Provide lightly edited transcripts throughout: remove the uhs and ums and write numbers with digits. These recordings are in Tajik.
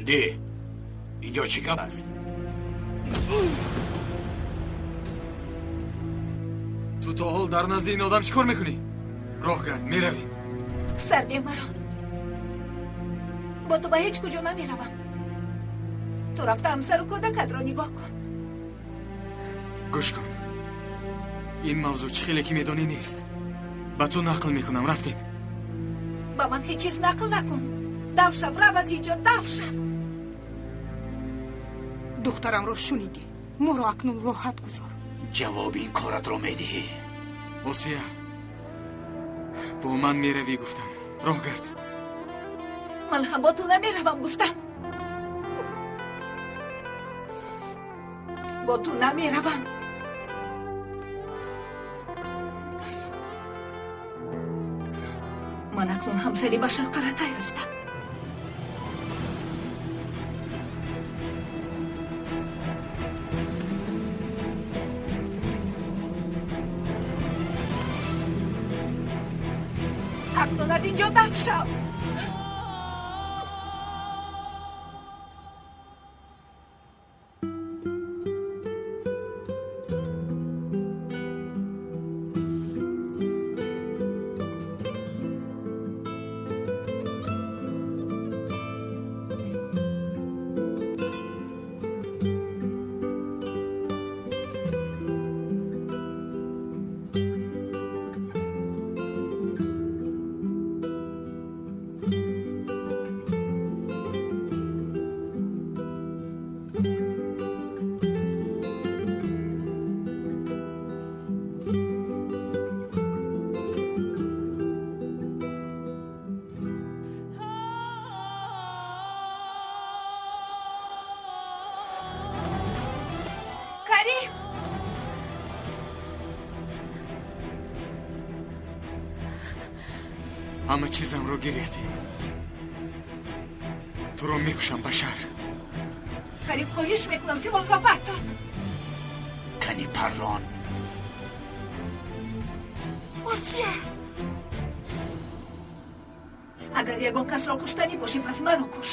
Ҷиддӣ, инҷо чӣ гап аст? Ту то ҳол дар назди ин одам чӣ кор мекунӣ? Роҳ гард, меравем. Сарде маро. Бо ту ба ҳеҷ куҷо намеравам. Ту рафта ҳамсару кӯдакатро нигоҳ кун. Гӯш кун. Ин мавзӯъ чӣ хеле ки медонӣ нест. Ба ту нақл мекунам, рафтем. Ба ман ҳеҷ чиз нақл накун. Дав шав, рав аз инҷо, дав шав. Духтарамро шунидӣ. Моро акнун роҳат гузор. Ҷавоби ин коратро медиҳӣ. Осия, бо ман меравӣ гуфтам. Роҳ гард. Ман ҳам бо ту намеравам гуфтам. Бо ту намеравам. Ман акнун ҳамсари Башар Қаратай ҳастам. Акнун аз инҷо даф шав. Карим! Ҳама чизамро гирифтӣ. Туро мекушам, Башар. Карим, хоҳиш мекунам, силоҳро парто. Кани паррон. Осия! Агар ягон касро куштанӣ бошӣ, пас маро куш.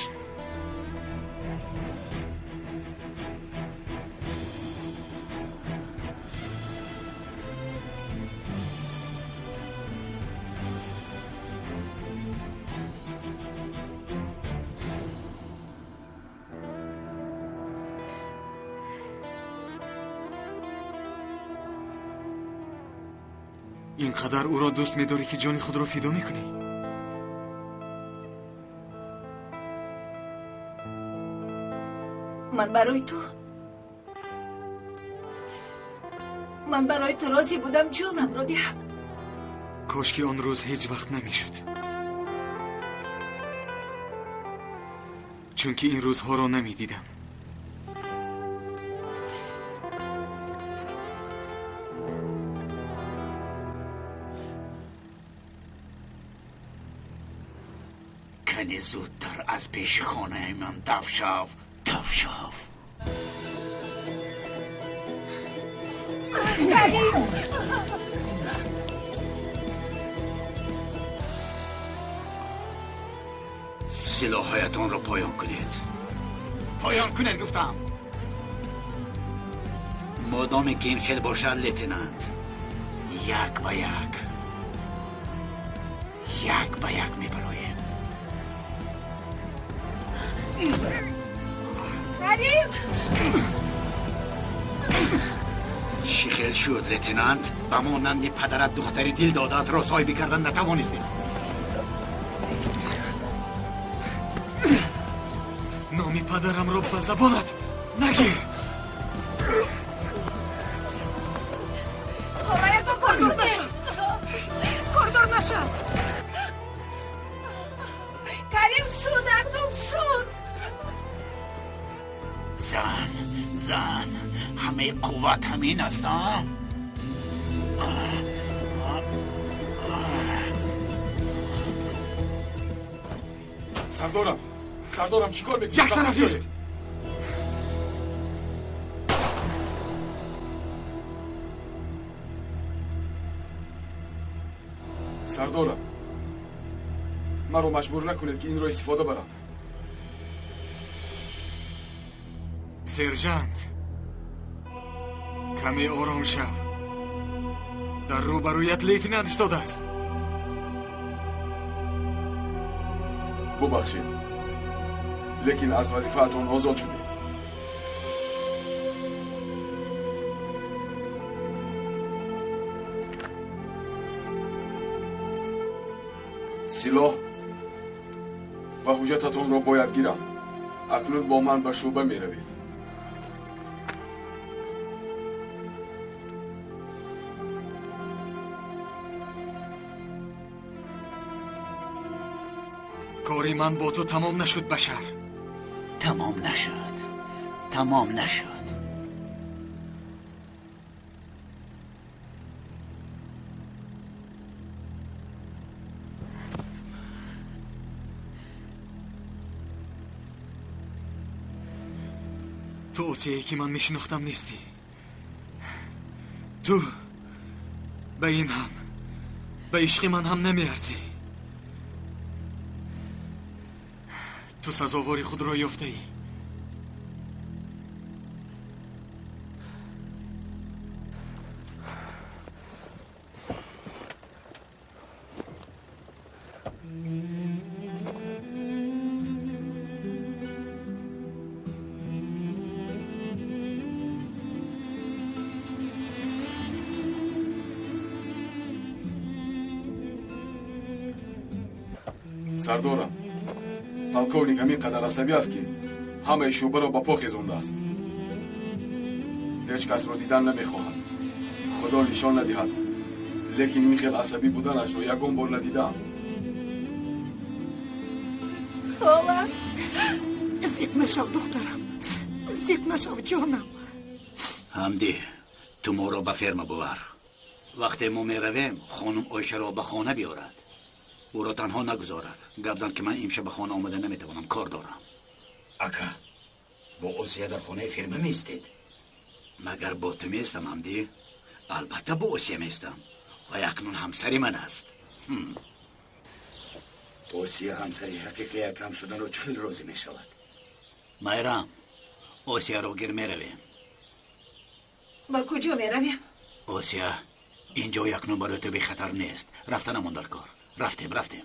Ин қадар ӯро дӯст медорӣ, ки ҷони худро фидо мекунӣ? Ман барои ту, ман барои ту розӣ будам ҷонамро диҳам. Кош ки он рӯз ҳеҷ вақт намешуд, чунки ин рӯзҳоро намедидам. Кани зудтар аз пеши хонаи ман даф шав, даф шав. Карим! Силоҳҳоятонро поён кунед. Поён кунед гуфтам. Модоме ки ин хел бошад, лейтенант, як ба як, як ба як мебароем. Карим! Чӣ хел шуд, лейтенант? Ба монанди падарат духтари дил додаатро соҳибӣ кардан натавонистем. Номи падарамро ба забонат нагир. Хораято Кордор нашав! Кордор нашав! Карим, шуд, акнун шуд. Зан, зан, ҳамаи қувват ҳамин аст, а? Сардорам, сардорам, чӣ кор мекунӣ? Як тарафист. Сержант, каме ором шав. Дар рӯбарӯят лейтенант истодааст. Бубахшед, лекин аз вазифаатон озод шудед. Силоҳ ва ҳуҷҷататонро бояд гирам. Акнун бо ман ба шӯъба меравед. Кори ман бо ту тамом нашуд, Башар. Тамом нашуд, тамом нашуд. Ту Осияе ки ман мешинохтам нестӣ. Ту ба ин ҳам, ба ишқи ман ҳам намеарзӣ. Ту сазовори худро ёфтаӣ. Сардорам, полковник ҳамин қадар асабӣ аст, ки ҳамаи шӯъбаро ба по хезондааст. Ҳеҷ касро дидан намехоҳад. Худо нишон надиҳад, лекин ин хел асабӣ буданашро ягон бор надидаам. Хола, зиқ нашав, духтарам, зиқ нашав, ҷонам. Ҳамдӣ, ту моро ба ферма бувар. Вақте мо меравем, хонум Ойшаро ба хона биёрад. Ӯро танҳо нагузорад. Гап зан, ки ман имшаб ба хона омада наметавонам, кор дорам. Ака, бо Осия дар хонаи фирма меистед? Магар бо ту меистам, Ҳамдӣ? Албатта бо Осия меистам. Вай акнун ҳамсари ман аст. Осия ҳамсари ҳақиқӣ акам шуданро чӣ хел розӣ мешавад? Майрам, Осияро гир меравем. Ба куҷо меравем? Осия, ин ҷо акнун барои ту бехатар нест. Рафтанамон дар кор. Рафтем, рафтем.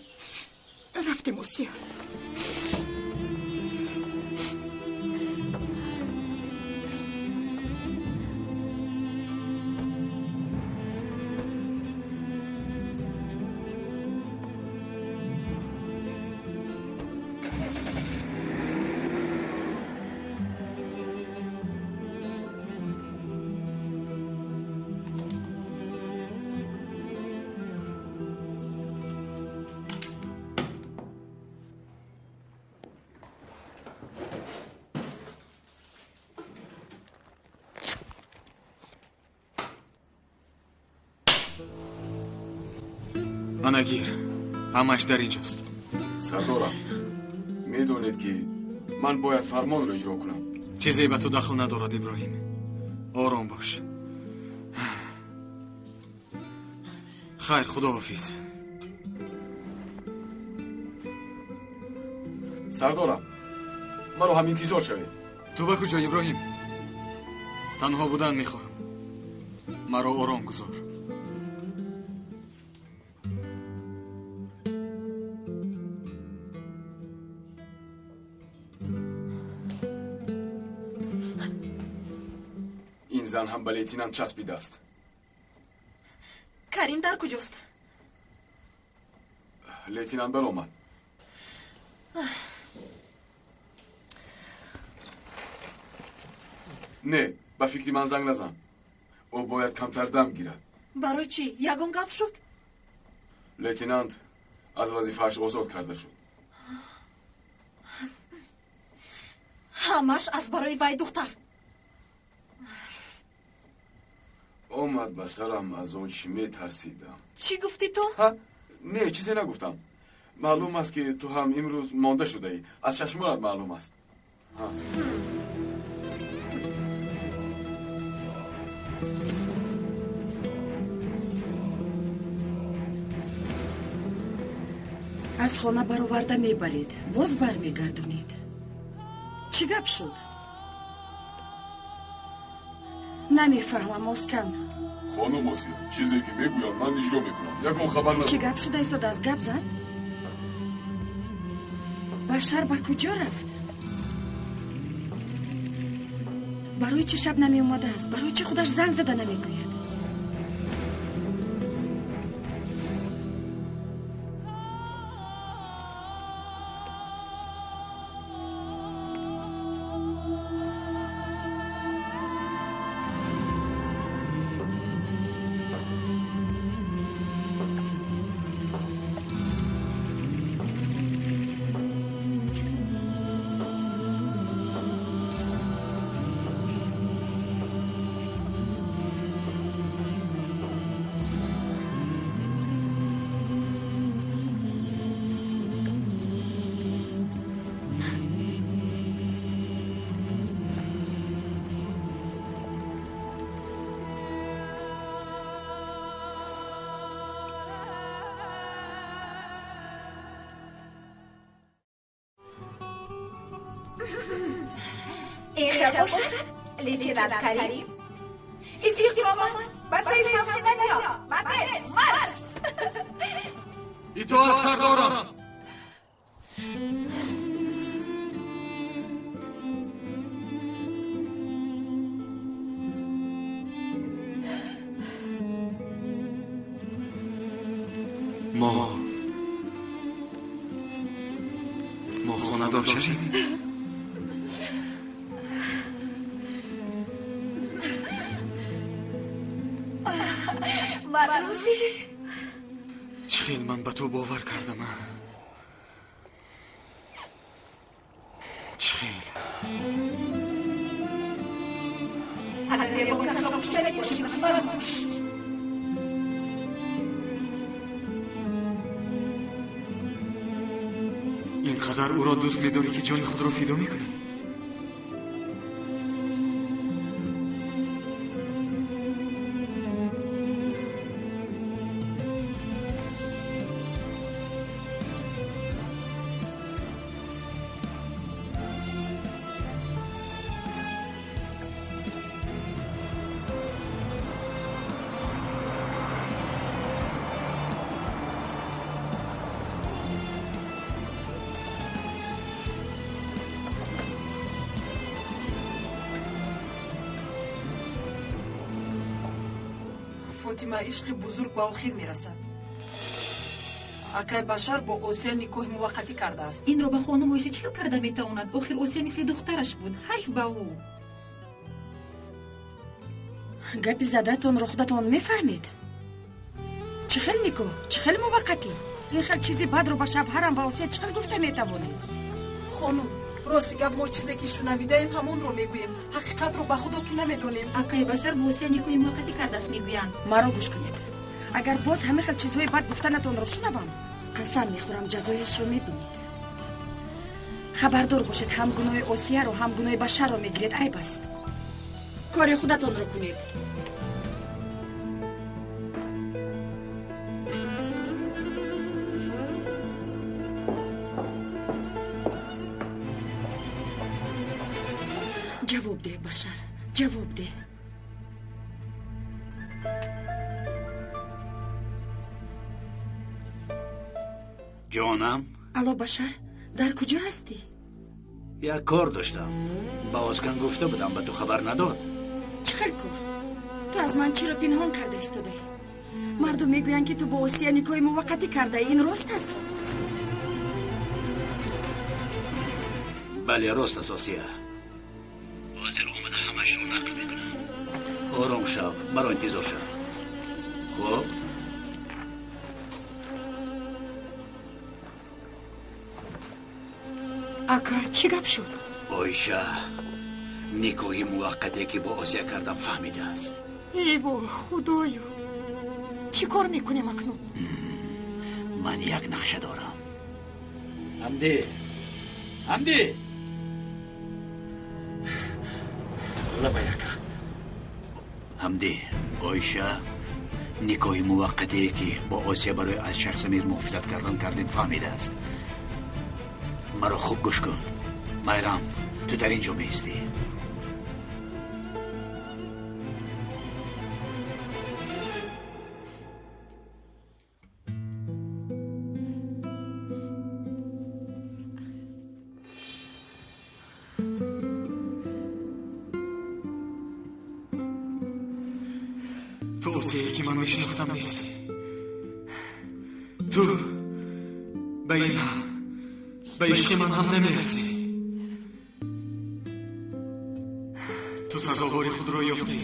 Рафтем, Осия. Ана гир, ҳамааш дар инҷост. Сардорам, медонед, ки ман бояд фармонро иҷро кунам. Чизе ба ту дахл надорад, Иброҳим. Ором бош. Хайр, худоҳофиз. Сардорам, маро ҳам интизор шавед. Ту ба куҷо, Иброҳим? Танҳо будан мехоҳам. Маро ором гузор. Ин зан ҳам ба лейтенант часпидааст. Карим дар куҷост? Лейтенант баромад. Не, ба фикри ман занг назан. Ӯ бояд камтар дам гирад. Барои чӣ? Ягон гап шуд? Лейтенант аз вазифааш озод карда шуд. Ҳамаш аз барои вай духтар. Омад ба сарам аз он чӣ метарсидам. Чӣ гуфтӣ ту? Не, чизе нагуфтам. Маълум аст, ки ту ҳам имрӯз монда шудаӣ. Аз чашмонат маълум аст. Аз хона бароварда мебаред, боз бармегардонед. Чӣ гап шуд? Намефаҳмам, Оскан. Хонум Осия, чизе ки мегӯянд ман иҷро мекунам. Ягон хабар надорам. Чӣ гап шуда истодааст? Гап зан. Башар ба куҷо рафт? Барои чӣ шаб намеомадааст? Барои чӣ худаш занг зада намегӯяд? Бошад, лейтенант Карим. Истиқомат ба саи самти дарё. Ба пеш, марш! Итоат, сардорам! Мо хонадор шавем. Чӣ хел ман ба ту бовар кардам, а? Чӣ хел? Агар ягон касро куштанӣ бошӣ, пас маро куш. Ин қадар ӯро дӯст медорӣ, ки ҷони худро фидо мекунӣ? Фотима, ишқи бузург ба охир мерасад. Акай Башар бо Осия никоҳи муваққатӣ кардааст. Инро ба хонум Оиша чӣ хел карда метавонад? Охир Осия мисли духтараш буд. Ҳайф ба ӯ. Гапи задатонро худатон мефаҳмед? Чӣ хел никоҳ? Чӣ хел муваққатӣ? Ин хел чизи бадро ба шавҳарам ва Осия чӣ хел гуфта метавонед? Хонум, рости гап, мо чизе ки шунавидаем, ҳамонро мегӯем. Ҳақиқатро ба худо ки намедонем. Акай Башар бо Осия никоҳи муваққатӣ кардааст, мегӯянд. Маро гӯш кунед. Агар боз ҳамин хел чизҳои бад гуфтанатонро шунавам, қасам мехӯрам, ҷазояшро мебинед. Хабардор бошед, ҳам гуноҳи Осияро, ҳам гуноҳи Башарро мегиред. Айб аст. Кори худатонро кунед. Ҷавоб деҳ, Башар, ҷавоб деҳ. Ҷонам. Алло, Башар, дар куҷо ҳастӣ? Як кор доштам. Ба Оскан гуфта будам, ба ту хабар надод. Чӣ хел кор? Ту аз ман чиро пинҳон карда истодаӣ? Мардум мегӯянд, ки ту бо Осия никоҳи муваққатӣ кардаӣ. Ин рост аст? Бале, рост аст, Осия. Ҳозир омада ҳамашро нақл мекунам. Ором шав, маро интизор шав. Хуб? Ака, чӣ гап шуд? Оиша, никоҳи муваққате, ки бо Осия кардам, фаҳмидааст. Эй вой, худоё, чӣ кор мекунем акнун? Ман як нақша дорам. Ҳамдӣ, Ҳамдӣ! Лабай, ака. Ҳамдӣ, Оиша никоҳи муваққатие, ки бо Осия барои аз шайх Самир муҳофизат кардан кардем, фаҳмидааст. Маро хуб гӯш кун. Майрам, ту дар ин ҷо меистӣ. Ту Осияе ки ман мешинохтам нестӣ. Ту ба ин ҳам, ба ишқи ман ҳам намеарзӣ. Ту сазовори худро ёфтӣ.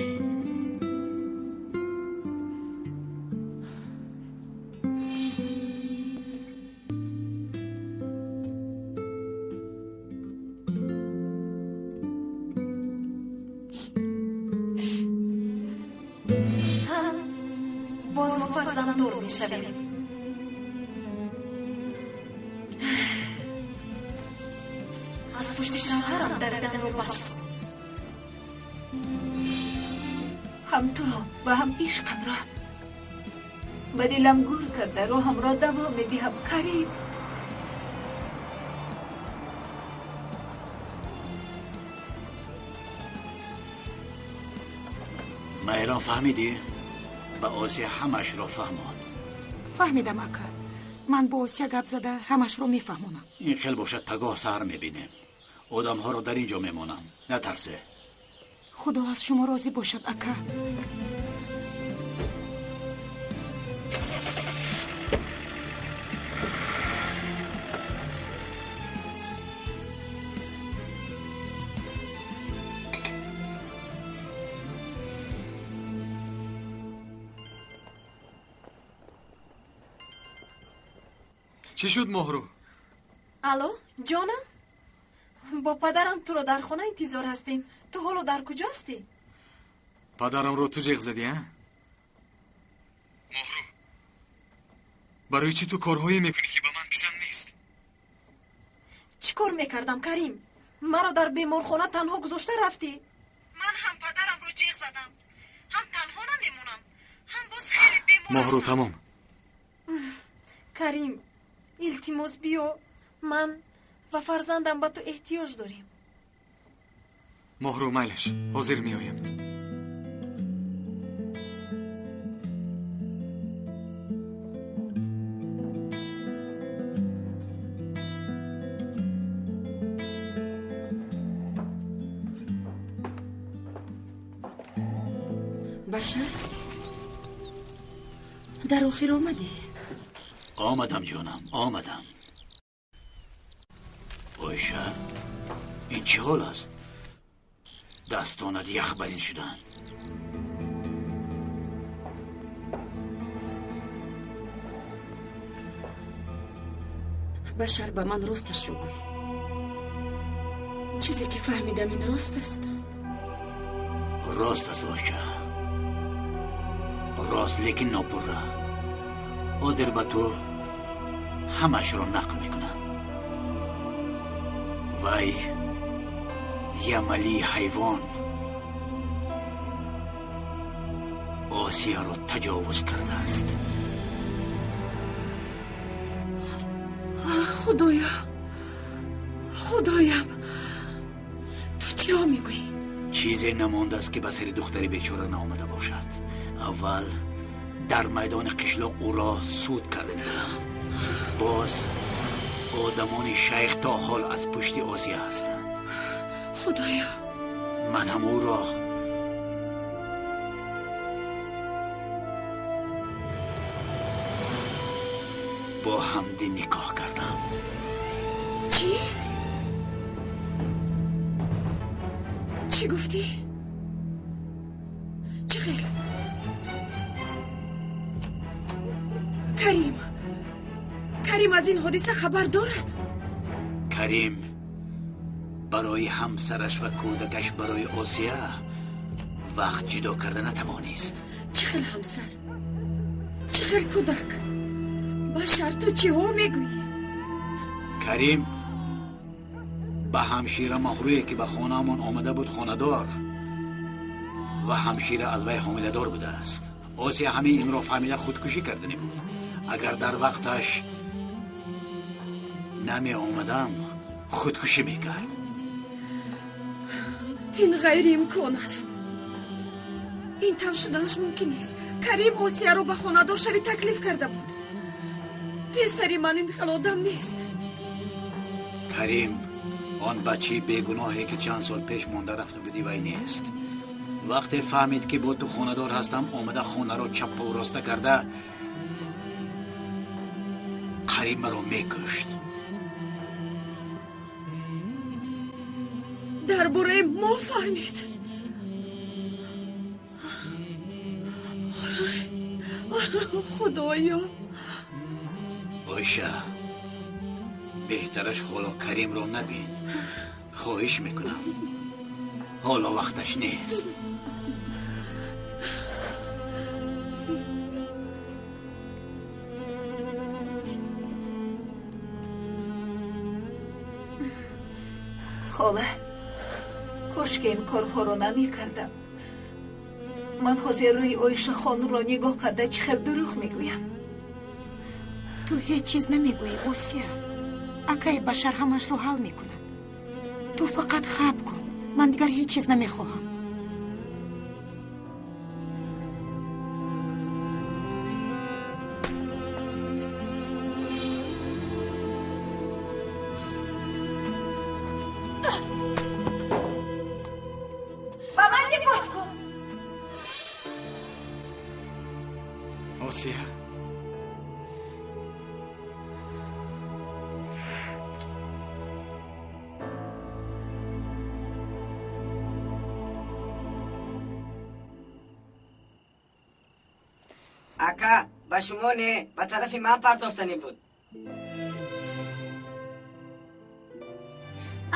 Боз мо фарзанддор мешавем. Аз пушти шавҳарам давиданро бас кун. Ҳам туро ва ҳам ишқамро ба дилам гур карда роҳамро давом медиҳам, Карим. Майрон, фаҳмидӣ? Ба Осия ҳамашро фаҳмон. Фаҳмидам, ака. Ман бо Осия гап зада ҳамашро мефаҳмонам. Ин хел бошад, пагоҳ саҳар мебинем. Одамҳоро дар ин ҷо мемонам. Натарсе. Худо аз шумо розӣ бошад, ака. Чӣ шуд, Моҳрӯ? Алло, ҷонам? Бо падарам туро дар хона интизор ҳастем. Ту ҳоло дар куҷо ҳастӣ? Падарамро ту ҷеғ задӣ, а? Моҳрӯ, барои чӣ ту корҳое мекунӣ, ки ба ман писанд нест? Чӣ кор мекардам, Карим? Маро дар беморхона танҳо гузошта рафтӣ. Ман ҳам падарамро ҷеғ задам, ҳам танҳо намемонам, ҳам боз хеле бемор. Моҳрӯ, тамом. Карим, илтимос биё. Ман ва фарзандам ба ту эҳтиёҷ дорем. Моҳрӯ, майлаш, ҳозир меоям. Башар, дар охир омадӣ? Омадам, ҷонам, омадам. Оиша, ин чӣ ҳол аст? Дастонат яхбарин шуданд. Башар, ба ман росташро гӯй. Чизе ки фаҳмидам, ин рост аст? Рост аст, Оиша, рост, лекин нопурра. Ҳозир ба ту ҳамашро нақл мекунам. Вай ямалии ҳайвон Осияро таҷовуз кардааст. Худоё, худоям, ту чиҳо мегӯӣ? Чизе намондааст, ки ба сари духтари бечора наомада бошад. Аввал дар майдони қишлоқ ӯро суд карда буданд. Боз одамони шайх то ҳол аз пушти Осия ҳастанд. Худоё, ман ҳам ӯро бо ҳамдӣ никоҳ кардам. Чӣ? Чӣ гуфтӣ? Чӣ хел? Карим, Карим аз ин ҳодиса хабар дорад? Карим барои ҳамсараш ва кӯдакаш, барои Осия вақт ҷудо карда натавонист. Чӣ хел ҳамсар? Чӣ хел кӯдак? Башар, ту чиҳо мегӯӣ? Карим ба ҳамшира Моҳрӯе, ки ба хонаамон омада буд, хонадор ва ҳамшира аз вай ҳомиладор будааст. Осия ҳамин инро фаҳмида худкушӣ карданӣ буд. Агар дар вақташ намеомадам, худкушӣ мекард. Ин ғайриимкон аст. Ин тавр шуданаш мумкин нест. Карим Осияро ба хонадор шавӣ таклиф карда буд. Писари ман ин хел одам нест. Карим он бачаи бегуноҳе, ки чанд сол пеш монда рафта буди, вай нест. Вақте фаҳмид, ки бо ту хонадор ҳастам, омада хонаро чаппаву роста карда қариб маро мекушт. Дар бораи мо фаҳмид? Худоё! Ойша, беҳтараш ҳоло Каримро набин. Хоҳиш мекунам, ҳоло вақташ нест. Хола, кошки ин корҳоро намекардам. Ман ҳозир рӯи Оиша хонумро нигоҳ карда чӣ хел дурӯғ мегӯям. Ту ҳеҷ чиз намегӯӣ, Осия. Акаи Башар ҳамашро ҳал мекунад. Ту фақат хаб кун. Ман дигар ҳеҷ чиз намехоҳам. Ба ман нигоҳ кун. Осия, ака, ба шумо не, ба тарафи ман партофтанӣ буд.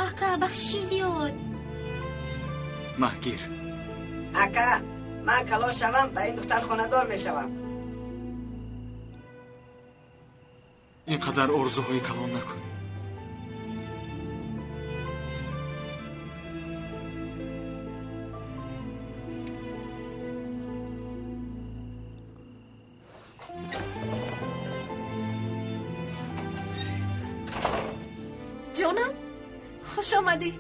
Ака, бахшиши зиёд. Маҳгир. Ака, ман калон шавам, ба ин духтар хонадор мешавам. Ин қадар орзуҳои калон накун. Ҷонам, хуш омадӣ.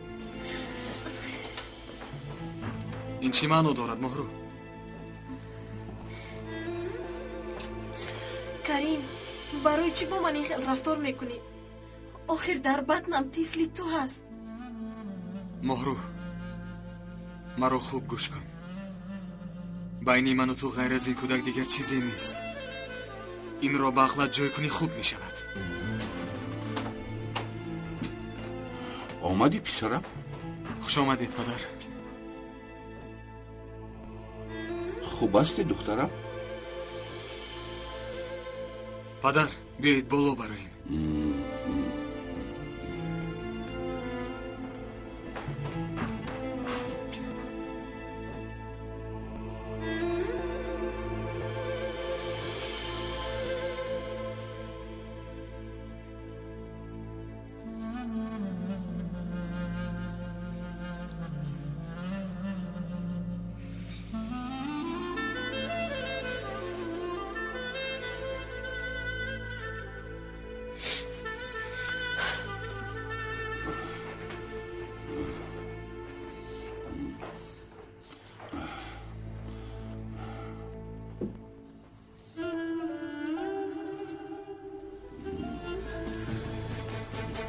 Ин чӣ маъно дорад, Моҳрӯ? Карим, барои чӣ бо ман ин хел рафтор мекунӣ? Охир дар батнам тифли ту ҳаст. Моҳрӯ, маро хуб гӯш кун. Байни ману ту ғайр аз ин кӯдак дигар чизе нест. Инро ба ақлат ҷой кунӣ, хуб мешавад. Омадӣ, писарам? Хуш омадед, падар. Хуб ҳастӣ, духтарам? Падар, биёед боло бароем.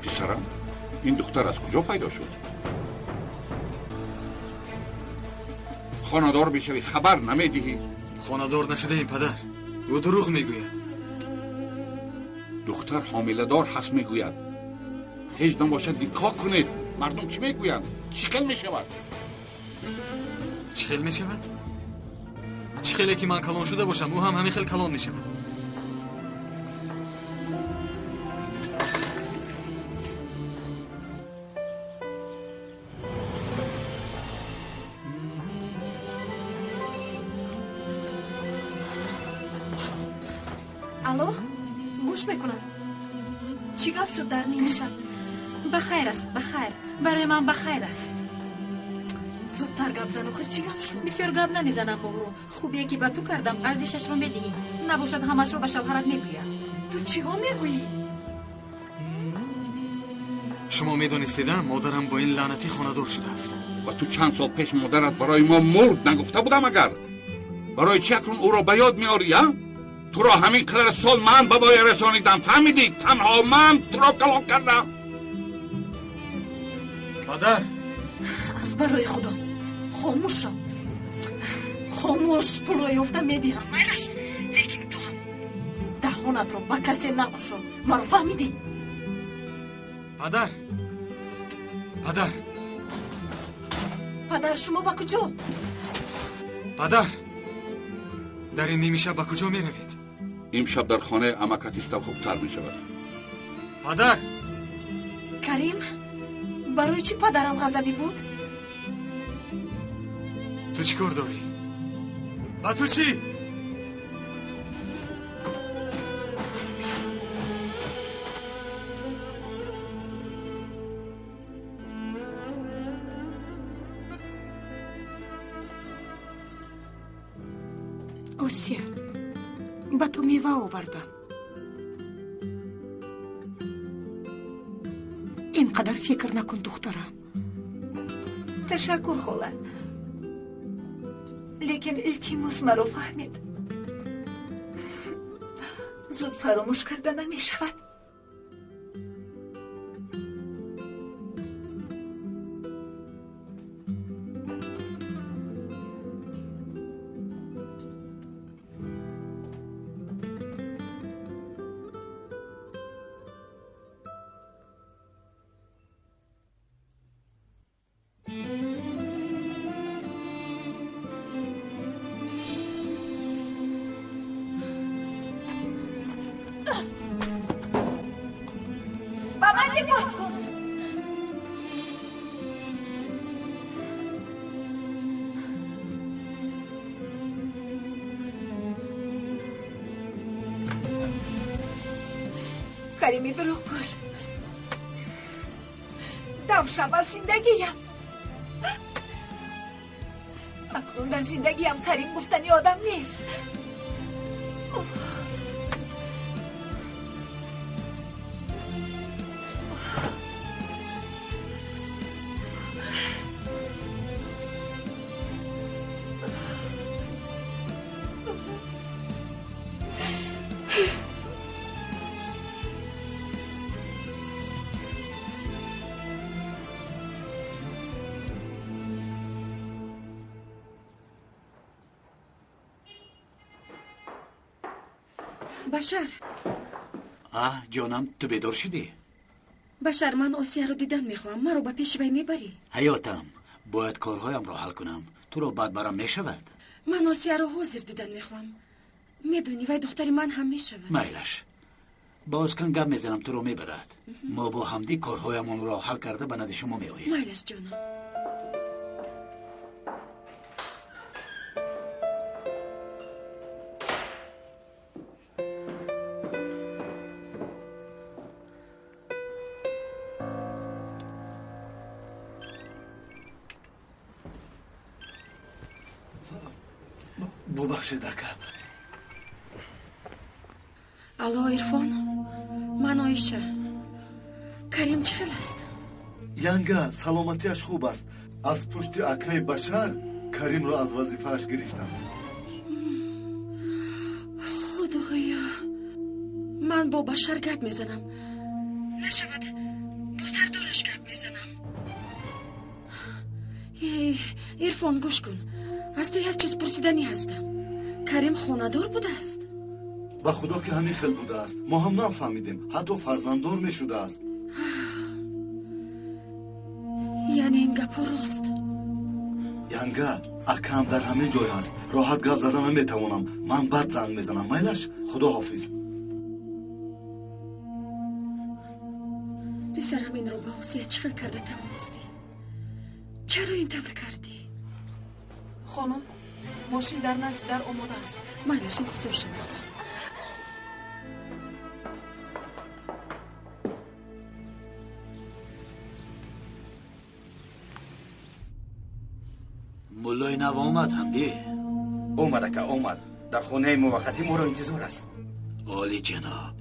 Писарам, ин духтар аз куҷо пайдо шуд? Хонадор мешавӣ, хабар намедиҳӣ. Хонадор нашудаем, падар. Ӯ дурӯғ мегӯяд. Духтар ҳомиладор ҳаст мегӯяд. Ҳеҷ набошад никоҳ кунед. Мардум чӣ мегӯянд? Чӣ хел мешавад? Чӣ хел мешавад? Чӣ хеле ки ман калон шуда бошам, ӯ ҳам ҳамин хел калон мешавад. Алло, гӯш мекунам. Чӣ гап шуд дар ними шаб? Ба хайр аст, ба хайр. Барои ман ба хайр аст. Зудтар гап зан, охир чӣ гап шуд? Бисёр гап намезанам, Моҳрӯ. Хубие ки ба ту кардам, арзишашро медиҳӣ. Набошад, ҳамашро ба шавҳарат мегӯям. Ту чиҳо мегӯӣ? Шумо медонистеда, модарам бо ин лаънатӣ хонадор шудааст. Ва ту чанд сол пеш модарат барои мо мурд нагуфта будам агар? Барои чӣ акнун ӯро ба ёд меорӣ, а? Туро ҳамин қадар сол ман ба воя расонидам, фаҳмидӣ? Танҳо ман туро калон кардам. Падар! Аз барои Худо хомӯш шав. Хомӯш, пулро ёфта медиҳам, майлаш, лекин ту ҳам даҳонатро ба касе накушо. Маро фаҳмидӣ? Падар, падар, падар, шумо ба куҷо? Падар, дар ин нимшаб ба куҷо меравед? Имшаб дар хонаи амакат истам хубтар мешавад. Падар! Карим, барои чӣ падарам ғазабӣ буд? Ту чӣ кор дорӣ? Ба ту чӣ? Осия, ба ту мева овардам. Ин қадар фикр накун, духтарам. Ташаккур, хола, лекин илтимос, маро фаҳмед, зуд фаромӯш карда намешавад. Ба ман нигоҳ кун. Карими дурӯғгӯй, давшам аз зиндагиям. Акнун дар зиндагиям Карим гуфтани одам нест. Башар. Ҷонам, ту бедор шудӣ? Башар, ман Осияро дидан мехоҳам. Маро ба пеши вай мебарӣ? Ҳаётам, бояд корҳоямро ҳал кунам. Туро баъд барам мешавад? Ман Осияро ҳозир дидан мехоҳам. Медонӣ, вай духтари ман ҳам мешавад. Майлаш, ба Оскан гап мезанам, туро мебарад. Мо бо ҳамдӣ корҳоямонро ҳал карда ба назди шумо меоем. Майлаш, ҷонам. Бубахшед, ака. Алло, Ирфон, ман Оиша. Карим чӣ хел аст? Янга, саломатиаш хуб аст. Аз пушти акаи Башар Каримро аз вазифааш гирифтанд. Худоё, ман бо Башар гап мезанам. Нашавад, бо сардораш гап мезанам. Ирфон, гӯш кун, аз ту як чиз пурсиданӣ ҳастам. Карим хонадор будааст? Ба худо ки ҳамин хел будааст. Мо ҳам нафаҳмидем, ҳатто фарзанддор мешудааст. Яъне ин гапҳо рост? Янга, акаам дар ҳамин ҷой ҳаст. Роҳат гап зада наметавонам. Ман баъд занг мезанам. Майлаш, худо ҳофиз. Писарам, инро ба Осия чӣ хел карда тавонистӣ? Чаро ин тавр кардӣ? Хонум, мошин дар назди дар омода аст. Майлаш, интизор шавед. Муллои нав омад, ҳамдӣ? Омад, ака, омад. Дар хонаи муваққатӣ моро интизор аст. Оли ҷаноб,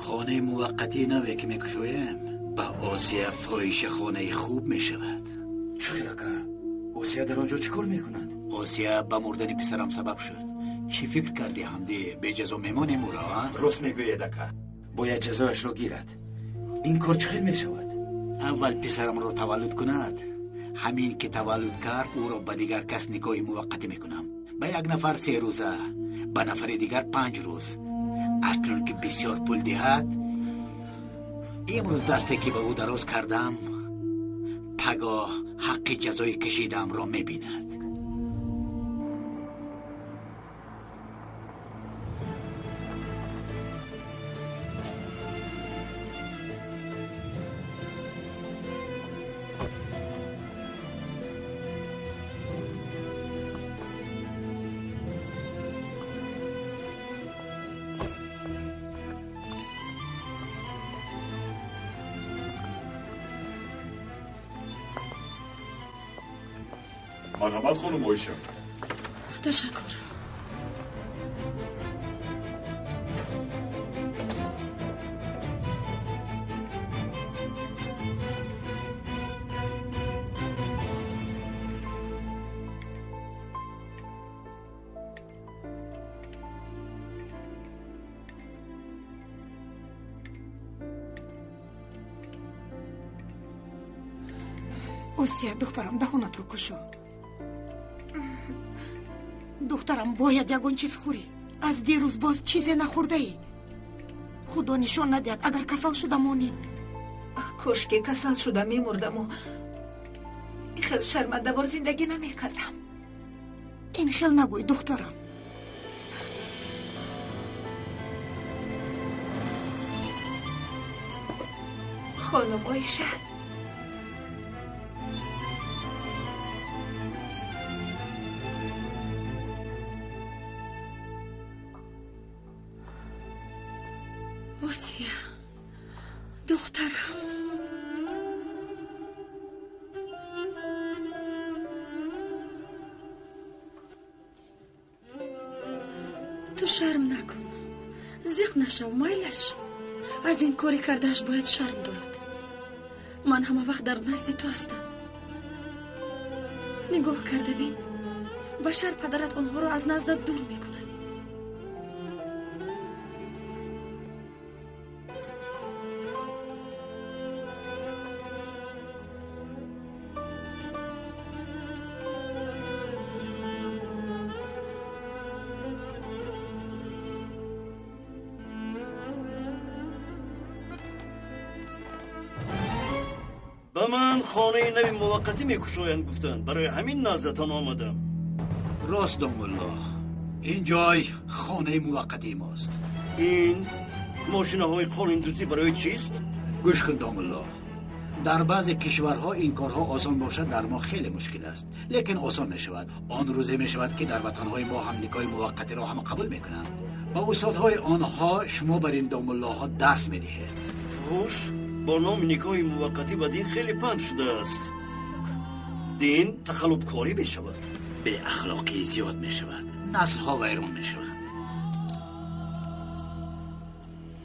хонаи муваққатии наве ки мекушоем, ба Осия фоҳишахонаи хуб мешавад. Чӣ хел, ака? Осия дар он ҷо чӣ кор мекунад? Осия ба мурдани писарам сабаб шуд. Чӣ фикр кардӣ, ҳамдӣ? Беҷазо мемонем ӯро, а? Рост мегӯед, ака, бояд ҷазояшро гирад. Ин кор чӣ хел мешавад? Аввал писарамро таваллуд кунад, Ҳамин ки таваллуд кард, ӯро ба дигар кас никоҳи муваққатӣ мекунам. Ба як нафар 3 рӯза, ба нафари дигар 5 рӯз. Акнун ки бисёр пул диҳад, имрӯз дасте ки ба ӯ дароз кардам, пагоҳ ҳаққи ҷазои кашидаамро мебинад. Марҳамат, хонум Оиша. Ташаккур. Осия, духтарам, даҳонатро кушо. Духтарам, бояд ягон чиз хӯрӣ. Аз дирӯз боз чизе нахӯрдаӣ. Худо нишон надиҳад, агар касал шуда монӣ. Кошке касал шуда мемурдаму ин хел шармандавор зиндагӣ намекардам. Ин хел нагӯй, духтарам. Хонум Оиша, Осия, духтарам. Ту шарм накун, зиқ нашав, майлаш. Аз ин кори кардааш бояд шарм дорад. Ман ҳама вақт дар назди ту ҳастам. Нигоҳ карда бин, Башар падарат онҳоро аз наздат дур мекунад. Ба ман хонаи нави муваққатӣ мекушоянд гуфтанд. Барои ҳамин наздатон омадам. Рост, домулло, ин ҷой хонаи муваққатии мост. Ин мошинаҳои қолиндӯзӣ барои чист? Гӯш кун, домулло, дар баъзе кишварҳо ин корҳо осон бошад, дар мо хеле мушкил аст, лекин осон мешавад. Он рӯзе мешавад ки дар ватанҳои мо ҳам никоҳи муваққатиро ҳама қабул мекунанд. Ба устодҳои онҳо шумо бар ин домуллоҳо дарс медиҳед. Фуҳуш бо номи никоҳи муваққатӣ ба дин хеле панд шудааст. Дин тақаллубкорӣ мешавад, беахлоқӣ зиёд мешавад, наслҳо вайрон мешаванд.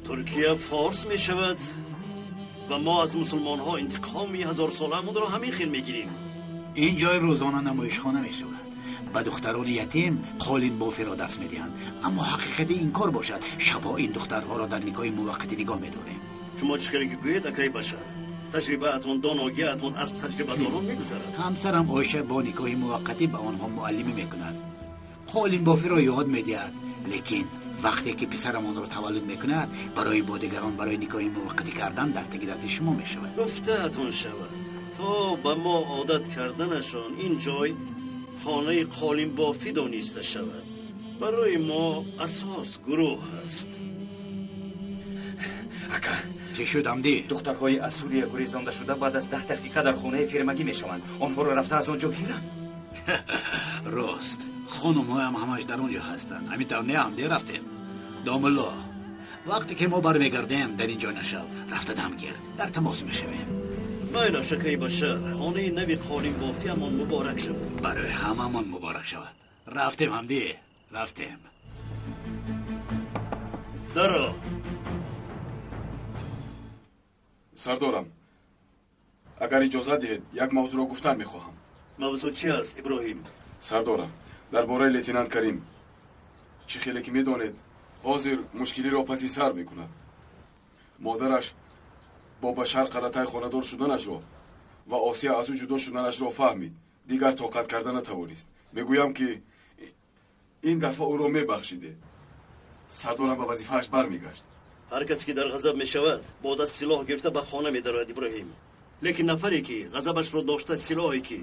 Туркия форс мешавад ва мо аз мусулмонҳо интиқоми ҳазорсолаамонро ҳамин хел мегирем. Ин ҷой рӯзона намоишхона мешавад. Ба духтарони ятим қолинбофиро дарс медиҳанд, аммо ҳақиқати ин кор бошад, шабҳо ин духтарҳоро дар никоҳи муваққатӣ нигоҳ медорем. Шумо чӣ хеле ки гӯед, акаи Башар, таҷрибаатон, доногиатон аз таҷрибадорон мегузарад. Ҳамсарам Оиша бо никоҳи муваққатӣ ба онҳо муаллимӣ мекунад, қолинбофиро ёд медиҳад, лекин вақте ки писарам онро таваллуд мекунад, барои бо дигарон барои никоҳи муваққатӣ кардан дар таги дасти шумо мешавад. Гуфтаатон шавад, то ба мо одат карданашон ин ҷой хонаи қолинбофӣ дониста шавад. Барои мо асос гурӯҳ аст. Ака, чӣ шуд, Ҳамдӣ? Духтарҳои аз Сурия гурезонда шуда баъд аз 10 дақиқа дар хонаи фирмагӣ мешаванд. Онҳоро рафта аз он ҷо гирам. Рост, хонумҳоям ҳамаш дар он ҷо ҳастанд. Ҳамин тавр не, Ҳамдӣ? Рафтем. Домулло, вақте ки мо бармегардем, дар ин ҷо нашав, рафта дам гир, дар тамос мешавем. Майлаш, акаи Башар, хонаи нави қолинбофиамон муборак шавад. Барои ҳамамон муборак шавад. Рафтем, Ҳамдӣ, рафтем. Даро. Сардорам, агар иҷозат диҳед, як мавзӯъро гуфтан мехоҳам. Мавзӯъ чи аст, Иброҳим? Сардорам, дар бораи лейтенант Карим. Чӣ хеле ки медонед, ҳозир мушкилиро паси сар мекунад. Модараш бо Башар Қаратай хонадор шуданашро Ва Осия аз ӯ ҷудо шуданашро фаҳмид. Дигар тоқат карда натавонист. Мегӯям ки ин дафъа ӯро мебахшидед. Сардорам ба вазифааш бармегашт. Ҳар касе ки дар ғазаб мешавад, бо даст силоҳ гирифта ба хона медарояд, Иброҳим. Лекин нафаре ки ғазабашро дошта силоҳе ки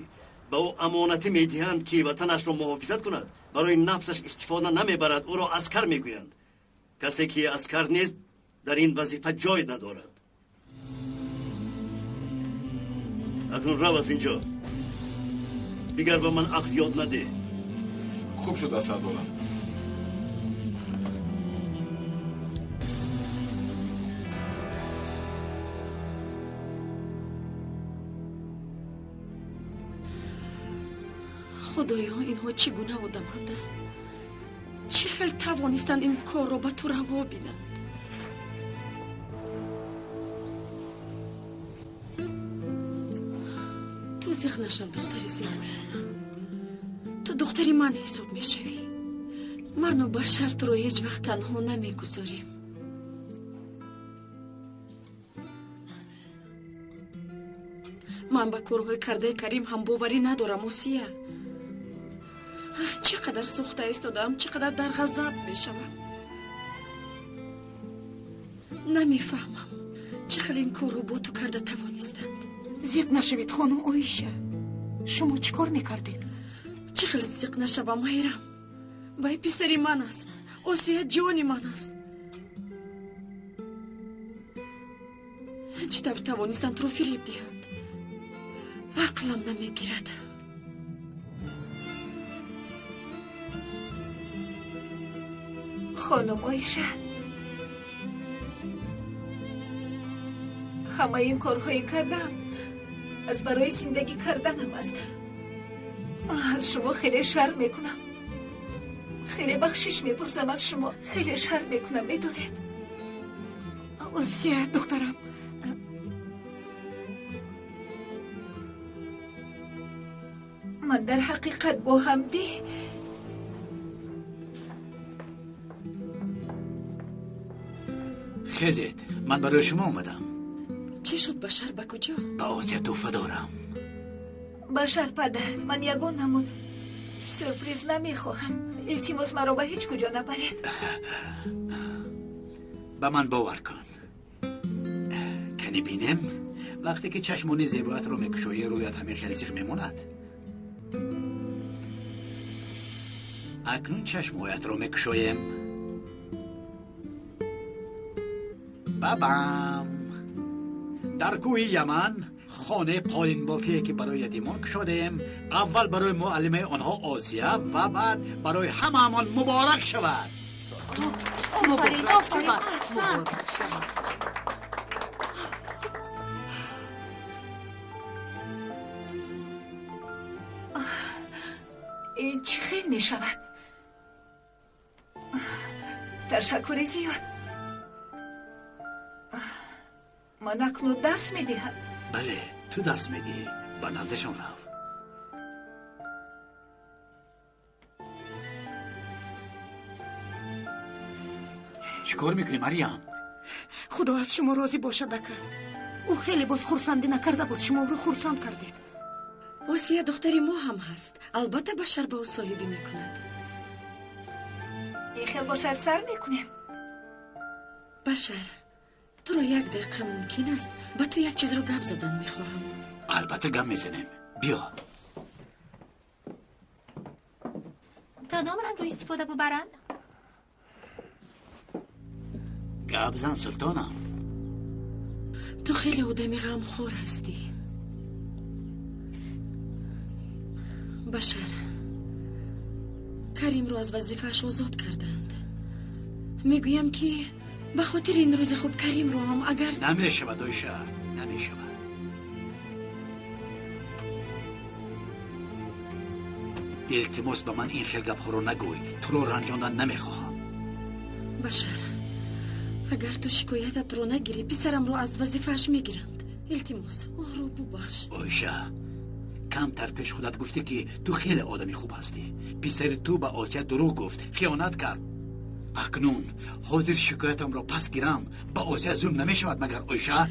ба ӯ амонатӣ медиҳанд ки ватанашро муҳофизат кунад, барои нафсаш истифода намебарад, ӯро аскар мегӯянд. Касе ки аскар нест, дар ин вазифа ҷой надорад. Акнун рав аз инҷо. Дигар ба ман ақл ёд надеҳ. Хуб шуд, сардорам. Худоё, инҳо чӣ гуна одаманд? Чӣ хел тавонистанд ин корро ба ту раво бинанд? Ту зиқ нашав, духтари зебоям. Ту духтари ман ҳисоб мешавӣ. Ману Башар туро ҳеҷ вақт танҳо намегузорем. Ман ба корҳои кардаи Карим ҳам боварӣ надорам, Осия. Чӣ қадар сӯхта истодаам, чӣ қадар дар ғазаб мешавам. Намефаҳмам, чӣ хел ин корро бо ту карда тавонистанд. Зиқ нашавед, хонум Оиша. Шумо чӣ кор мекардед? Чӣ хел зиқ нашавам, Майрам? Вай писари ман аст. Осия ҷони ман аст. Чӣ тавр тавонистанд туро фиреб диҳанд? Ақлам намегирад. Хонум Оиша, ҳамаи ин корҳое кардам аз барои зиндагӣ карданам аст. Аз шумо хеле шарм мекунам. Хеле бахшиш мепурсам аз шумо. Хеле шарм мекунам, медонед. Осия, духтарам. Ман дар ҳақиқат бо ҳамдӣ хезед, ман барои шумо омадам. Чӣ шуд, Башар, ба куҷо? Ба Осия тӯҳфа дорам. Башар падар, ман ягон намуд сюрприз намехоҳам. Илтимос, маро ба ҳеҷ куҷо набаред. Ба ман бовар кун. Кани бинем, вақте ки чашмони зебоятро мекушоӣ, рӯят ҳамин хел зиқ мемонад. Акнун чашмҳоятро мекушоем. Бабам! Дар кӯҳи Яман хонаи қолинбофие ки барои ятимон кушодаем, аввал барои муаллимаи онҳо Осия ва баъд барои ҳамаамон муборак шавад. Офарин, офарин, аҳсан. Ин чӣ хел мешавад? Ташаккури зиёд. Ман акнун дарс медиҳам. Бале, ту дарс медиҳӣ. Ба наздашон рав. Чӣ кор мекунӣ, Марьям? Худо аз шумо розӣ бошад, ака. Ӯ хеле боз хурсандӣ накарда буд, шумо ӯро хурсанд кардед. Осия духтари мо ҳам ҳаст. Албатта Башар ба ӯ соҳибӣ мекунад. Ин хел бошад сар мекунем. Башар, туро як дақиқа мумкин аст ба ту як чизро гап задан мехоҳам. Албатта гап мезанем. Биё. Кадом рангро истифода бубарам? Гап зан, султонам. Ту хеле одами ғамхор ҳастӣ. Башар, Каримро аз вазифааш озод карданд. Мегӯям ки ба хотири ин рӯзи хуб Каримро ҳам агар намешавад, Оиша, намешавад. Илтимос, ба ман ин хел гапҳоро нагӯй. Туро ранҷондан намехоҳам. Башар, агар ту шикоятатро нагирӣ, писарамро аз вазифааш мегиранд. Илтимос, ӯро бубахш. Оиша, камтар пеш худат гуфтӣ ки ту хеле одами хуб ҳастӣ. Писари ту ба Осия дурӯғ гуфт, хиёнат кард. Акнун ҳозир шикоятамро пас гирам, ба Осия зулм намешавад магар, Оиша?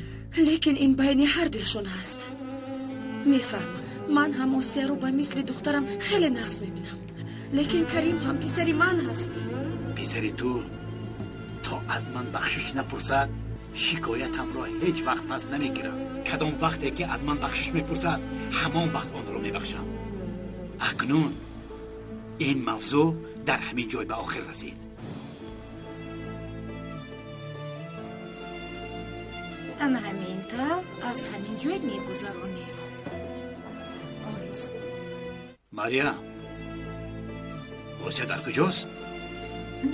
Лекин ин байни ҳар дуяшон ҳаст. Мефаҳмам, ман ҳам Осияро ба мисли духтарам хеле нағз мебинам, лекин Карим ҳам писари ман ҳаст. Писари ту то аз ман бахшиш напурсад, шикоятамро ҳеҷ вақт пас намегирам. Кадом вақте ки аз ман бахшиш мепурсад, ҳамон вақт онро мебахшам. Акнун ин мавзӯъ дар ҳамин ҷой ба охир расид. Ана ҳамин тавр аз ҳамин ҷой мегузаронӣ. Оҳиста. Мария, Осия дар куҷост?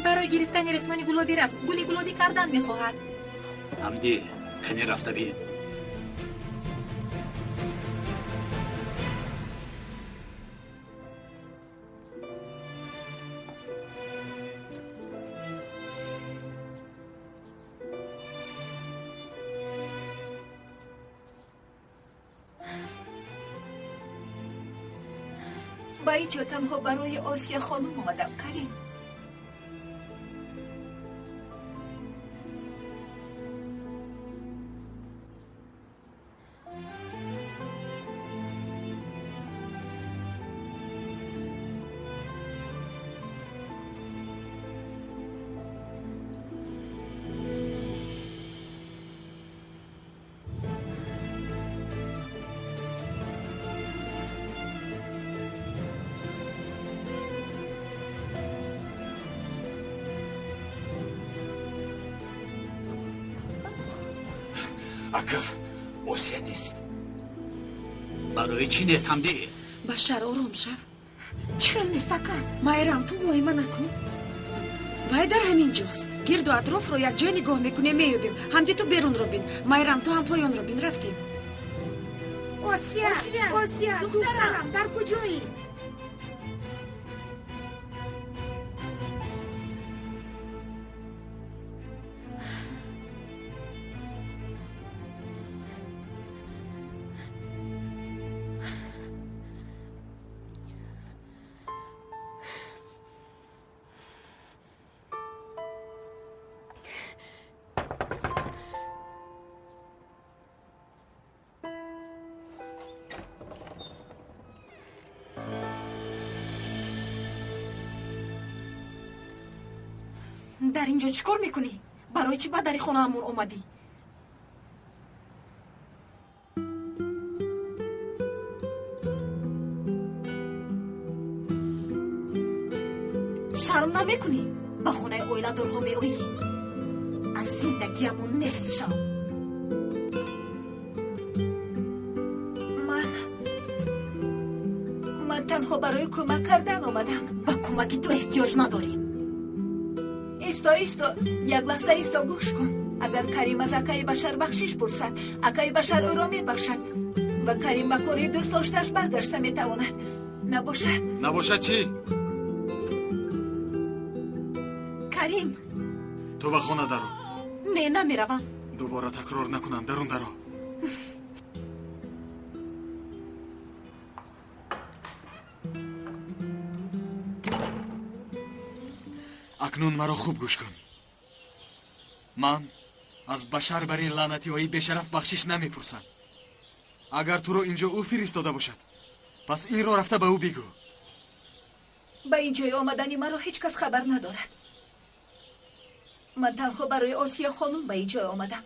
Барои гирифтани ресмони гулобӣ рафт. Гули гулобӣ кардан мехоҳад. Ҳамдӣ, кане рафта бин. Ба ин ҷо танҳо барои Осия хонум омадам, Карим. Ака, Осия нест. Барои чӣ нест, Ҳамдӣ? Башар, ором шав. Чӣ хел нест, ака? Майрам, ту воҳима накун. Вай дар ҳамин ҷост. Гирду атрофро якҷоя нигоҳ мекунем, меёбем. Ҳамдӣ, ту берунро бин. Майрам, ту ҳам поёнро бин. Рафтем. Осия, Осия, духтарам, дар куҷоӣ? Дар ин ҷо чӣ кор мекунӣ? Барои чӣ ба дари хонаамон омадӣ? Шарм намекунӣ? Ба хонаи оиладорҳо меоӣ? Аз зиндагиамон нест шав. Ман танҳо барои кӯмак кардан омадам. Ба кӯмаки ту эҳтиёҷ надорем. Исто, исто, як лаҳза исто, гӯш кун. Агар Карим аз акаи Башар бахшиш пурсад, акаи Башар ӯро мебахшад ва Карим ба кори дӯст доштааш баргашта метавонад. Набошад? Набошад чӣ? Карим! Ту ба хона даро. Не, намеравам. Дубора такрор накунам, дарун даро. Акнун маро хуб гӯш кун. Ман аз Башар бар ин лаънатиҳои бешараф бахшиш намепурсам. Агар туро инҷо ӯ фиристода бошад, пас инро рафта ба ӯ бигӯ. Ба ин ҷои омадани маро ҳеҷ кас хабар надорад. Ман танҳо барои Осия хонум ба ин ҷой омадам.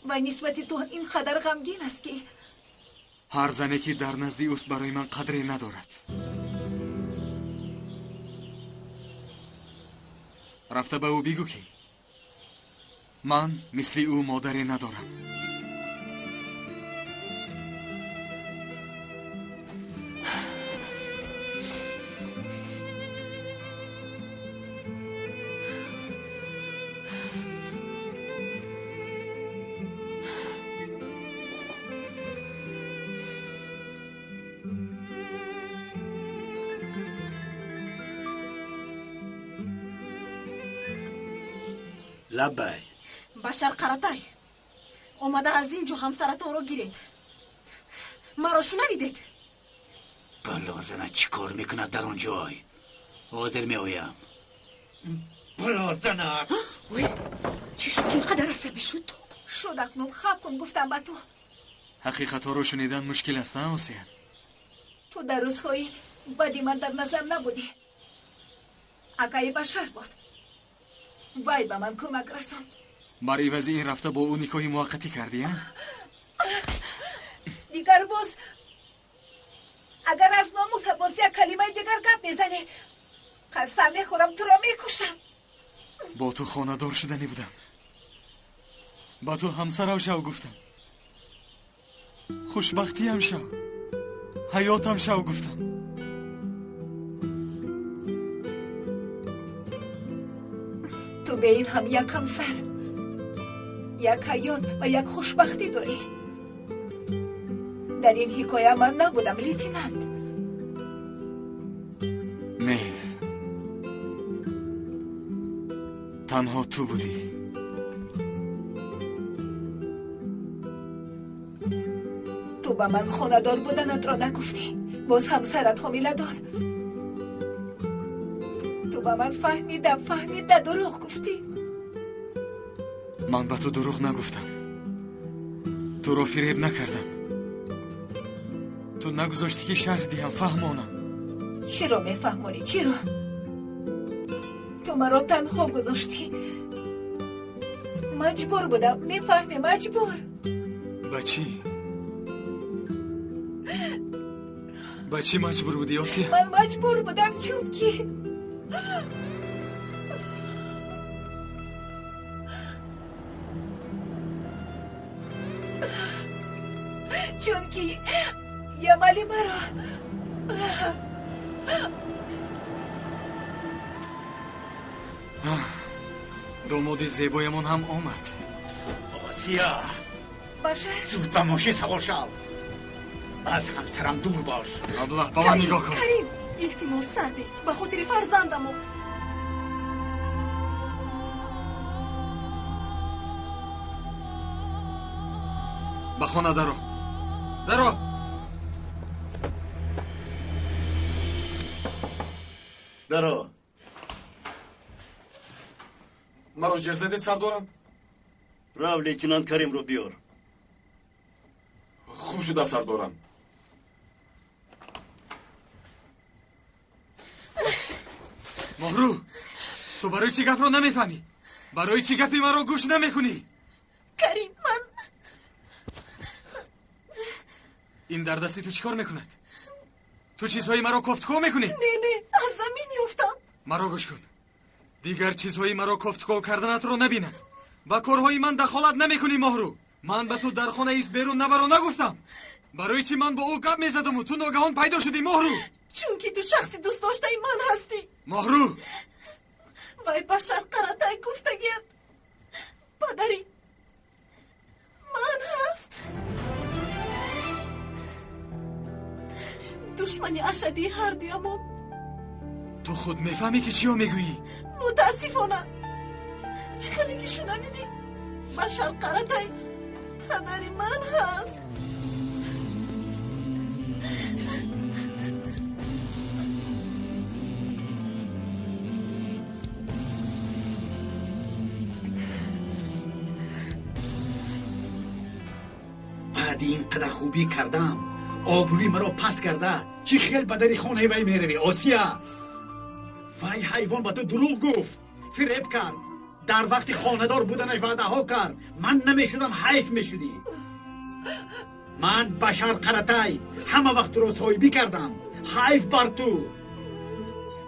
Вай нисбати ту ин қадар ғамгин аст ки ҳар зане ки дар назди ӯст барои ман қадре надорад. Рафта ба ӯ бигӯ ки ман мисли ӯ модаре надорам. Лаббай. Башар Қаратай, омада аз ин ҷо ҳамсаратонро гиред. Маро шунавидед? Балозана чӣ кор мекунад дар он ҷой? Ҳозир меоям. Балозана! Ой, чӣ шуд ки ин қадар асабӣ шуд ту? Шуд, акнун хаб кун, гуфтам ба ту. Ҳақиқатҳоро шунидан мушкил аст, а, Осия? Ту дар рӯзҳои бади ман дар назар набудӣ. Акаи Башар буд. Вай ба ман кӯмак расонд. Бар ивази ин рафта бо ӯ никоҳи муваққатӣ кардӣ, а? Дигар боз агар аз номуса боз як калимаи дигар гап мезанӣ, қасам мехӯрам, туро мекушам. Бо ту хонадор шуданӣ будам. Ба ту ҳамсарам шав гуфтам. Хушбахтиям шав, ҳаётам шав гуфтам. Ту бе ин ҳам як ҳамсар, як ҳаёт ва як хушбахтӣ дорӣ. Дар ин ҳикоя ман набудам, лейтенант. Не, танҳо ту будӣ. Ту ба ман хонадор буданатро нагуфтӣ. Боз ҳамсарат ҳомиладор. Ту ба ман фаҳмида фаҳмида дурӯғ гуфтӣ. Ман ба ту дурӯғ нагуфтам. Туро фиреб накардам. Ту нагузоштӣ ки шарҳ диҳам, фаҳмонам. Чиро мефаҳмонӣ? Чиро? Ту маро танҳо гузоштӣ. Маҷбур будам, мефаҳмӣ, маҷбур. Ба чӣ? Ба чӣ маҷбур будӣ, Осия? Ман маҷбур будам, чунки Ямали маро домоди зебоямон ҳам омад. Осия! Башар! Зуд ба мошин савор шав. Аз ҳамсарам дур бош. Аблаҳ, ба ман нигоҳ кун. Карим, илтимос сарде, ба хотири фарзандамо. Ба хона даро. Даро! Даро. Маро ҷеғ задед, сардорам? Рав, лейтенант Каримро биёр. Хуб шуда, сардорам. Моҳрӯ, ту барои чӣ гапро намефаҳмӣ? Барои чӣ гапи маро гӯш намекунӣ? Карим, ман ин дар дасти ту чӣ кор мекунад? Ту чизҳои маро кофтуков мекунӣ? Не, не, аз замин ёфтам. Маро гӯш кун. Дигар чизҳои маро кофтуков карданатро набинам. Ба корҳои ман дахолат намекунӣ, Моҳрӯ. Ман ба ту дар хона ист берун набаро нагуфтам. Барои чӣ ман бо ӯ гап мезадаму ту ногаҳон пайдо шудӣ, Моҳрӯ? Чунки ту шахси дӯстдоштаи ман ҳастӣ. Моҳрӯ! Вай Башар Қаратай гуфтагият падари ман ҳаст. Душмани ашадии ҳардуямон. Ту худ мефаҳмӣ ки чиё мегӯӣ? Мутаассифона, чӣ хеле ки шунавидӣ, Башар Қаратай падари ман ҳаст. Баъди ин қадар хубӣ кардам, обрӯи маро паст карда, чӣ хел ба дари хонаи вай меравӣ, Осия? Вай ҳайвон ба ту дурӯғ гуфт, фиреб кард, дар вақти хонадор буданаш ваъдаҳо кард. Ман намешудам, ҳайф мешудӣ. Ман Башар Қаратай ҳама вақт туро соҳибӣ кардам. Ҳайф бар ту.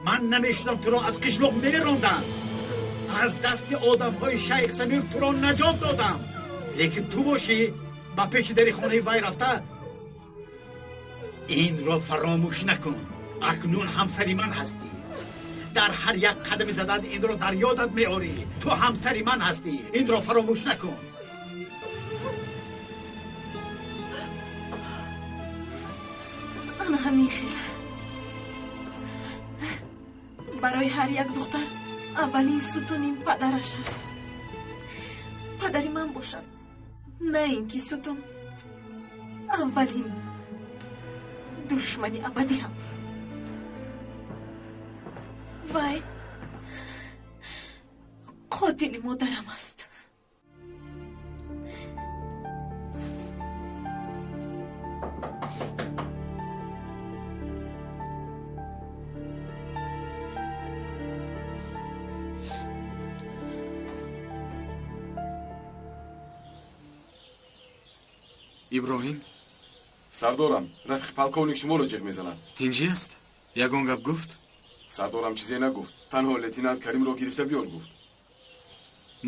Ман намешудам, туро аз қишлоқ мерондам. Аз дасти одамҳои Шайх Самир туро наҷот додам. Лекин ту бошӣ ба пеши дари хонаи вай рафта. Инро фаромӯш накун. Акнун ҳамсари ман ҳастӣ. Дар ҳар як қадами задан инро дар ёдат меорӣ. Ту ҳамсари ман ҳастӣ. Инро фаромӯш накун. Ана ҳамин хел. Барои ҳар як духтар аввалин сутуни падараш ҳаст. Падари ман бошад, на ин ки сутун, аввалин душмани абадиам. Вай қотили модарам аст. Иброҳим? Сардорам, рафиқи полковник шуморо ҷеғ мезанад. Тинҷӣ аст? Ягон гап гуфт? Сардорам чизе нагуфт. Танҳо лейтенант Каримро гирифта биёр гуфт.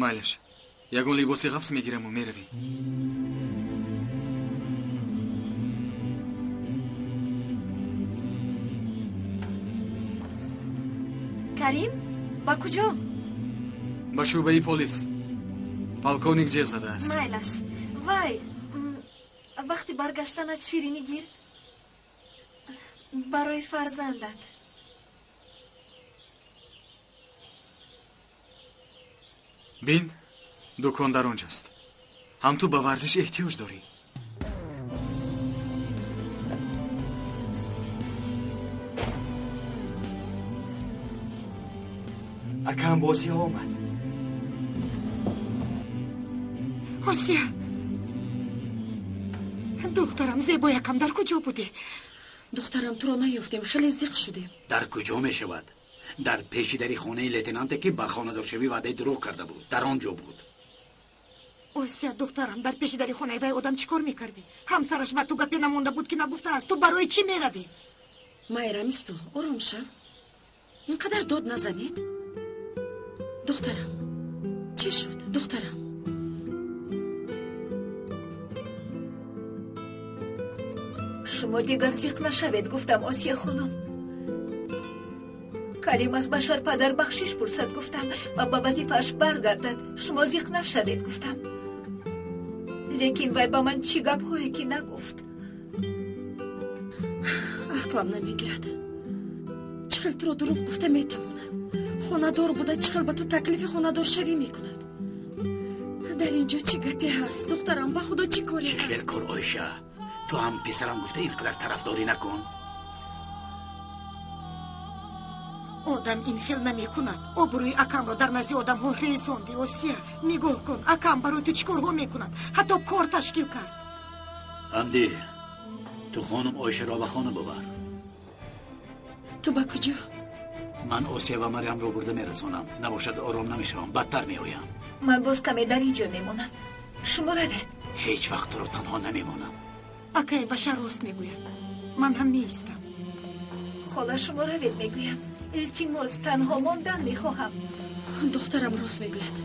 Майлаш, ягон либоси ғафз мегираму меравем. Карим, ба куҷо? Ба шӯъбаи полис. Полковник ҷеғ задааст. Майлаш. Вай, вақти баргаштанат ширинӣ гир барои фарзандат. Бин, дукон дар он ҷост. Ҳам ту ба варзиш эҳтиёҷ дорӣ. Акам бо Осия омад. Осия, духтарам зебоякам, дар куҷо будӣ? Духтарам, туро наёфтем, хеле зиқ шудем. Дар куҷо мешавад? Дар пеши дари хонаи лейтенанте ки ба хонадоршавӣ ваъдаи дурӯғ карда буд, дар он ҷо буд. Осия, духтарам, дар пеши дари хонаи вай одам чӣ кор мекардӣ? Ҳамсараш ба ту гапе намонда буд ки нагуфтааст. Ту барои чӣ меравӣ? Майрамисто, ором шав. Ин қадар дод назанед. Духтарам, чӣ шуд, духтарам? Шумо дигар зиқ нашавед, гуфтам, Осия хонум. Карим аз Башар падар бахшиш пурсад, гуфтам, ва ба вазифааш баргардад. Шумо зиқ нашавед, гуфтам. Лекин вай ба ман чӣ гапҳое ки нагуфт. Ақлам намегирад. Чӣ хел туро дурӯғ гуфта метавонад? Хонадор буда чӣ хел ба ту таклифи хонадоршавӣ мекунад? Дар ин ҷо чӣ гапе ҳаст, духтарам? Ба худо, чӣ коре Чӣ хел кор, Оиша? Ту ҳам писарам гуфта ин қадар тарафдорӣ накун. Одам ин хел намекунад. Обрӯи акамро дар назди одамҳо резонди, Осия. Нигоҳ кун, акам барои ту чӣ корҳо мекунад. Ҳатто кор ташкил кард. Ҳамдӣ, ту хонум Оишаро ба хона бубар. Ту ба куҷо? Ман Осия ва Марьямро бурда мерасонам. Набошад, ором намешавам, бадтар меоям. Ман боз каме дар ин ҷо мемонам. Шумо равед. Ҳеҷ вақт туро танҳо намемонам. Акай Башар рост мегӯяд. Ман ҳам меистам. Хола, шумо равед, мегӯям. Илтимос, танҳо мондан мехоҳам. Духтарам рост мегӯяд.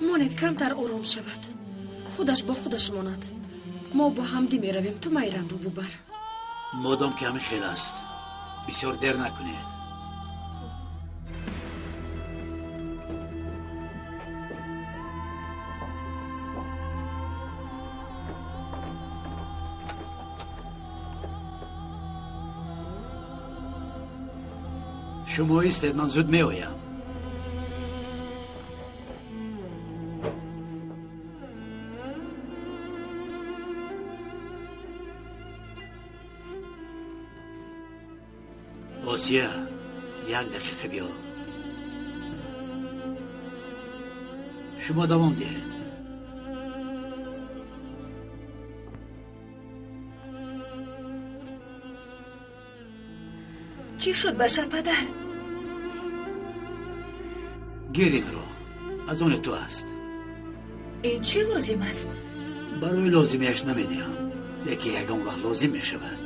Монед, камтар ором шавад. Худаш бо худаш монад. Мо бо ҳамдӣ меравем, ту Майрамро бубар. Модом ки ҳамин хел аст, бисёр дер накунед. Шумо истед, ман зуд меоям. Осия, як дақиқа биё. Шумо давом диҳед. Чӣ шуд, Башар падар? Гир инро, аз они ту аст. Ин чӣ лозим аст? Барои лозимиаш намедиҳам, лекин ягон вақт лозим мешавад.